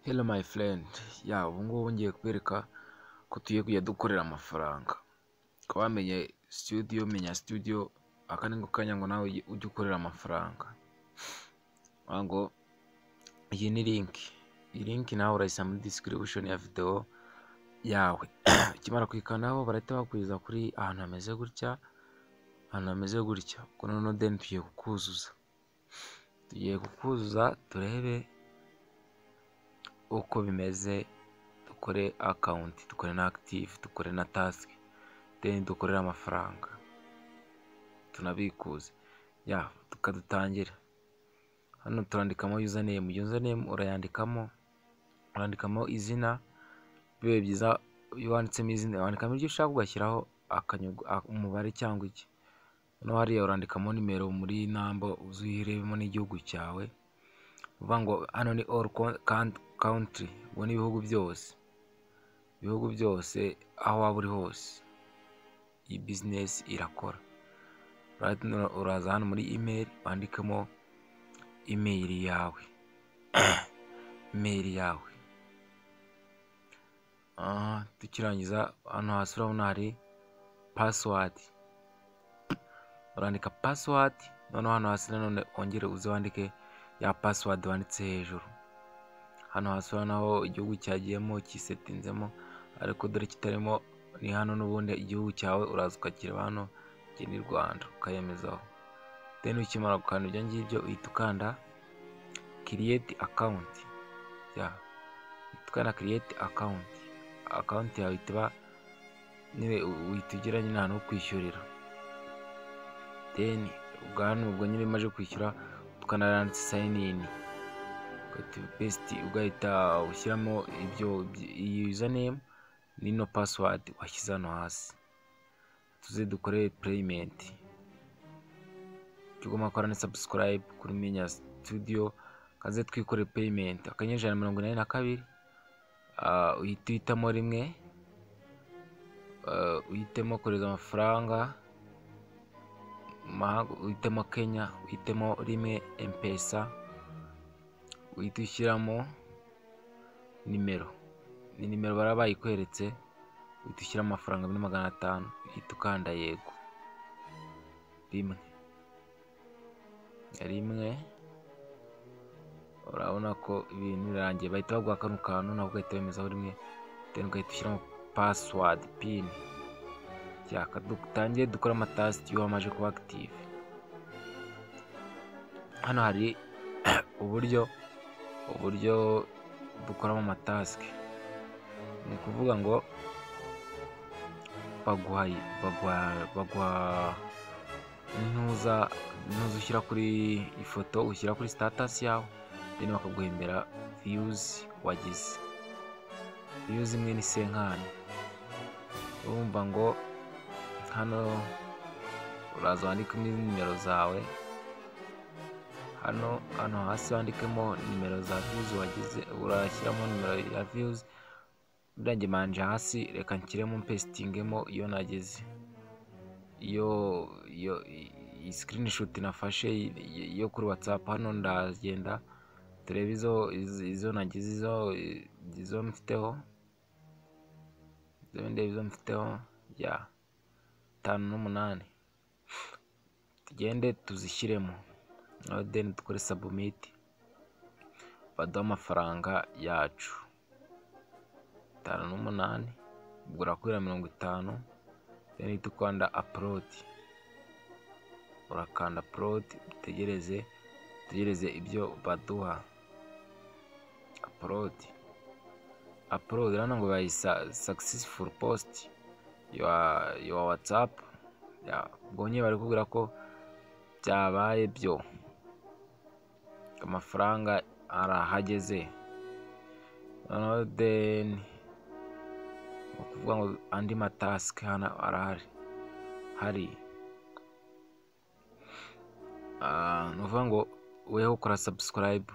Hello my friend, ya ubu ngubu ngiye kukwereka ko tugiye kujya dukorera amafaranga. Ukaba wamenye studio, menya studio, aka ni ko kanya ngo nawe ujye ukorera amafaranga. Ngo iyi ni link, iyi link nawe urayisanga muri description ya video yawe. Ukimara kuyikandaho barahita bakugeza kuri ahantu hameze gutya, ahantu hameze gutya. Ubwo noneho then tugiye kukuzuza, tugiye kukuzuza turebe uko bimeze, dukore account, dukore na active, dukore na task, then dukorere amafaranga tunabikuze. Ya tukadutangira hano turandikamo username, username urayandikamo, urandikamo izina. Bibaye byiza iyo wanditsemo izina, wandikamo iryo ushaka ugashyiraho umubare cyangwa iki. Noneho hariya urandikamo nimero muri namba uzirebemo n'igihugu cyawe. Uvuga ngo hano ni all country, ubwo ni ibihugu byose, ibihugu byose aho waba uri hose iyi business irakora. Uraza hano muri email wandikemo email yawe, email yawe. Tukirangiza hano hasi urabona hari password, urandika password. Noneho hano hasi nanone wongere uze wandike ya password wanditse hejuru. Hano hasi urabona aho igihugu cyagiyemo kisetinzemo, ariko dore kitarimo ni hano. N'ubundi igihugu cyawe uraza ukakireba hano, iki ni Rwanda, ukayemezaho. Then ukimara gukanda ibyo ngibyo uhita ukanda create account. Ya uhita ukanda create account, account yawe ihita iba nyine, uhita ugira nyine ahantu ho kwishyurira. Then ubwo hano ubwo nyine umaze kwishyura tukanaranditse sign in, paste, ugahita ushyiramo ibyo, iyi username n'ino password washyize hano hasi. Tuze dukore payment. Icyo ugomba gukora ni subscribe kuri Menya Studio. Kaze twikore payment, *182, uhita uhitamo rimwe, uhitemo kohereza amafaranga mahanga, uhitemo Kenya, uhitemo rimwe M-Pesa, uhita ushyiramo nimero, ni nimero baraba bayikweretse, uhita ushyiramo amafaranga muri 500, uhita ukanda yego rimwe rimwe. Urabona ko ibintu birangiye, bahita baguha kano kantu, nawe ugahita wemezaho rimwe, then ugahita ushyiramo password, PIN. Dutangire dukore ama task iyo wamaze kuba active. Hano hari uburyo dukoramo ama task. Ni ukuvuga ngo baguha intuza ushyira kuri ifoto, ushyira kuri status yawe, then bakaguhembera views wagize. Views imwe ni 50. Urumva ngo hano uraza wandikemo nimero zawe, hano hasi wandikemo nimero za views wagize, urashyiramo nimero ya views. Buriya manje hasi reka nshyiremo mpesitingemo iyo nageze, iyo iyi screenshot nafashe yo kuri WhatsApp. Hano ndagenda turebe izo nagize, izo mfiteho, ndebe izo mfiteho ya 58, tugende tuzishyiremo, then dukore submit, baduhe amafaranga yacu. 58 ubwo urakorera 50, then uhita ukanda upload, urakanda upload, utegereze ibyo baduha. Upload, upload, urabona ngo bayi successful post your WhatsApp. Ubwo nyine bari kubwira ko byabaye byo, amafaranga arahageze. Noneho then ni ukuvuga ngo andi ma task hano arahari. Hari ni ukuvuga ngo weho ukora subscribe,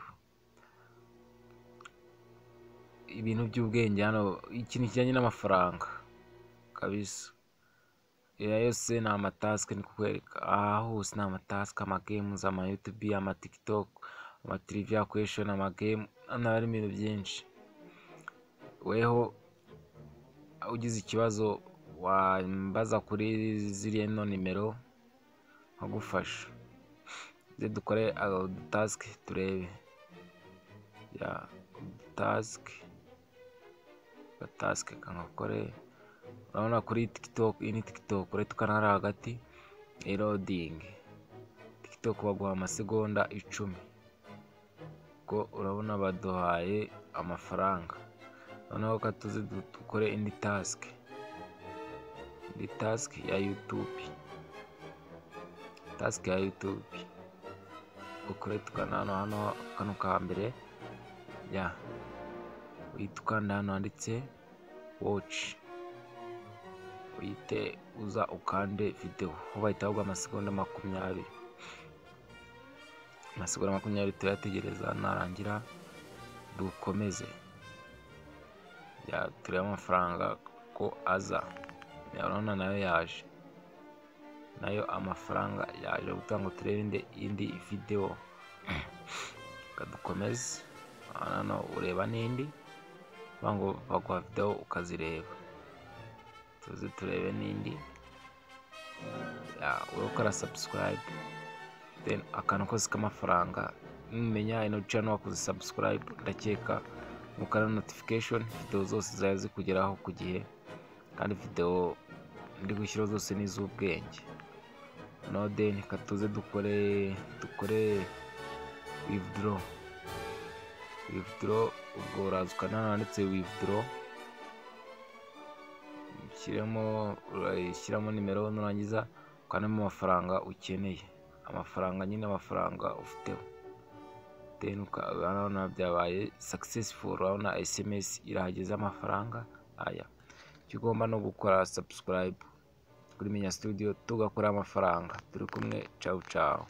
ibintu by'ubwenge hano, ikintu kijyanye n'amafaranga kabisa. Aya yose ni ama task, ni kukwereka aha hose ni ama task, ama games, ama YouTube, ama TikTok, ama trivia question, ama game. Hano harimo ibintu byinshi. Weho ugize ikibazo wambaza kuri ziriya no nimero nkagufasha. Ze dukore task turebe ya task, task kankakore. Urabona kuri TikTok, iyi ni TikTok, urahita ukanda hariya hagati loading. TikTok baguha amasegonda 10, ubwo urabona baduhaye amafaranga. Noneho ka tuze dukore indi task, indi task ya YouTube, task ya YouTube. Ukore tukanda hano kano ka mbere ya, uhita ukanda hano handitse watch, uhite uza ukande video, ho bahita baguha amasegonda 20. Amasegonda 20 turayategereza, narangira dukomeze ya turebe amafaranga ko aza. Urabona nayo yaje, nayo amafaranga yaje kugira ngo turebe indi video. Dukomeze hano, ureba n'indi ngo baguha video ukazireba, tuze turebe n'indi. Ukora subscribe, then akantu kose k'amafaranga numenya ino channel wakoze subscribe, ndakeka ukora notification, video zose zajya zikugeraho ku gihe, kandi video ndi gushyiraho zose ni iz'ubwenge. No then katuze dukore withdraw. Withdraw ubwo uraza ukanda hano handitse withdraw, urashyiramo nimero, nurangiza ukandamo amafaranga ukeneye, amafaranga nyine amafaranga ufiteho. Then urabona byabaye successful, urabona SMS irahageze amafaranga aya. Icyo ugomba no gukora subscribe kuri Menya Studio, tugakora amafaranga. Turi kumwe, ciao ciao.